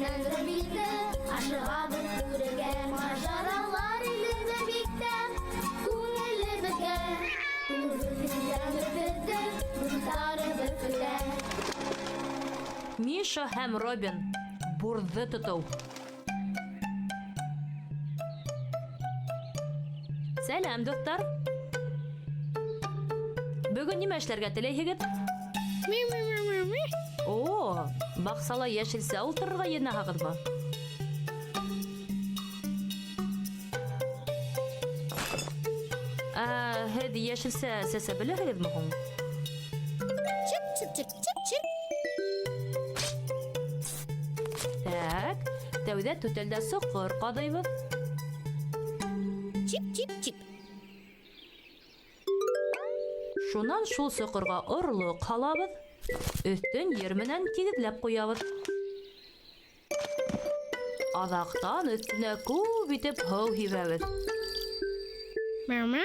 менән Робинны ашығабыҙ күрергә. Мажаралар илендә бик тә күңелле беҙгә. Күңелебеҙ беҙҙе дуҫтарыбыҙ көтә. Миша һәм Робин. Бурҙы тотоу. Сәләм, дуҫтар! Бөгөн нимә эшләргә теләйһегеҙ? О, баҡсала йәшелсә ултырырға йыйынаһығыҙмы? Ә һеҙ йәшелсә сәсә беләһегеҙме һуң? Чип-чип-чип. Чип-чип. Так, тәүҙә түтәлдә соҡор ҡаҙыйбыҙ. Чип-чип-чип. Шунан шул соҡорға орлоҡ һалабыҙ. Өҫтөн ер менән тигеҙләп ҡуябыҙ. Аҙаҡтан өҫтөнә күп итеп һыу һибәбеҙ. Мама.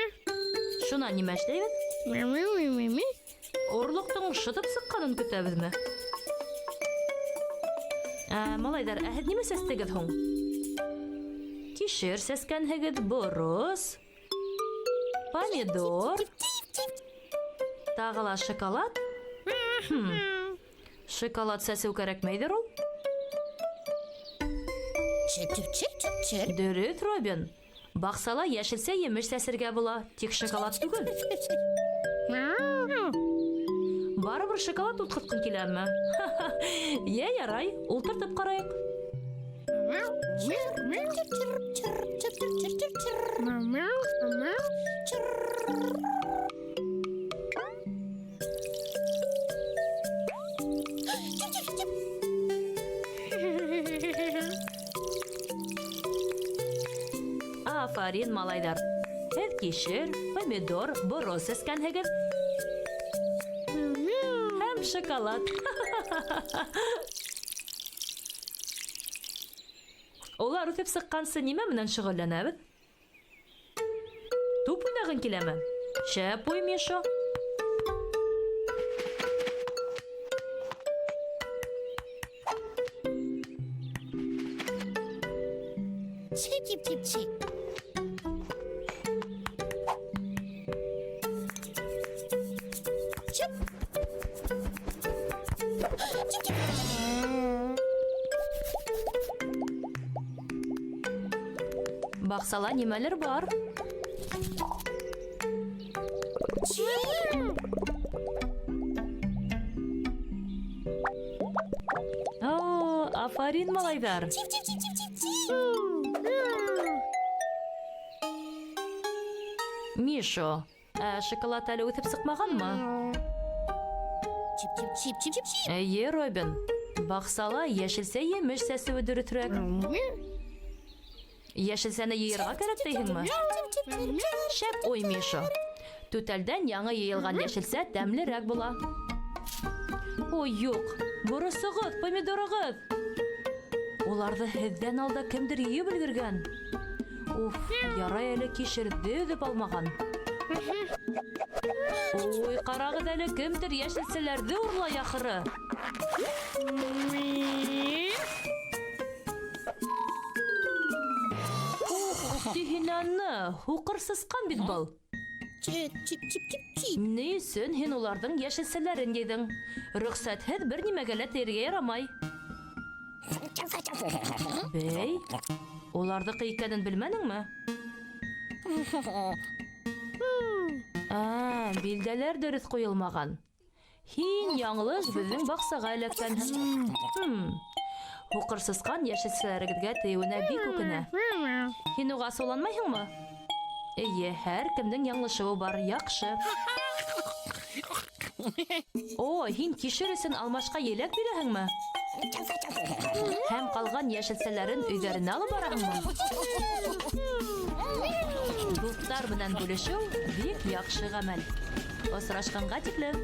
Шунан нимә эшләйбеҙ? Мама, мама. Орлоҡтоң шытып сыҡҡанын көтәбеҙме? Ә, малайҙар, ә һеҙ нимә сәстегеҙ һуң? Кишер сәскәнһегеҙ, борос, помидор, тағы ла шоколад. Хм. Шоколад сәсеү кәрәкмәйҙер ул. Чип-чип-чип-чип. Дөрөҫ, Робин. Баҡсала йәшелсә емеш сәсергә була, тик шоколад түгел. Барыбер шоколад утҡыртҡың киләме? Йә, ярай, ултыртып ҡарайыҡ. Афарин, малайҙар! Һеҙ кишер, помидор, борос сәскәнһегеҙ. Һәм шоколад. Улар үҫеп сыҡҡансы нимә менән шөғөлләнәбеҙ? Туп уйнағың киләме? Шәп уй, Мишо. Чип-чип-чип-чип. Чип. Чип-чип. Баҡсала нимәлер бар. О, афарин, малайҙар! Мишо, ә шоколад әле үҫеп сыҡмағанмы? Чип-чип-чип-чип-чип. Эйе, Робин. Баҡсала йәшелсә емеш сәсеүе дөрөҫөрәк. Йәшелсәне йыйырға кәрәк тиһеңме? Шәп уй, Миша. Түтәлдән яңы йыйылған йәшелсә тәмлерәк була. Ой, юҡ, боросоғоҙ, помидорығыҙ. Уларҙы һеҙҙән алда кемдер йыйып өлгөргән. Уф, ярай әле кишерҙе өҙөп алмаған. Ой, ҡарағыҙ әле, кемдер йәшелсәләрҙе урлай ахыры. Ух ты һин аны, һуҡыр сысҡан бит был. Чип-чип-чип-чип. Ни өсөн һин уларҙың йәшелсәләрен йыйҙың? Рөхсәтһеҙ бер нимәгә лә тейергә ярамай. Бей, уларҙыҡы икәнен белмәнеңме? Ә, билдәләр дөрөҫ ҡуйылмаған. Һин яңылыш беҙҙең баҡсаға эләккәнһең. Хм. Һуҡыр сысҡан йәшелсәләрегеҙгә тейеүенә бик үкенә. Һин уға асыуланмайһыңмы? Эйе, һәр кемдең яңылышыуы бар. Яҡшы. О, һин кишер өсөн алмашҡа еләк бирәһеңме? Һәм ҡалған йәшелсәләрен өйҙәренә алып бараһыңмы? Дуҫтар менән бүлешеү бик яҡшы ғәмәл. Осрашҡанға тиклем!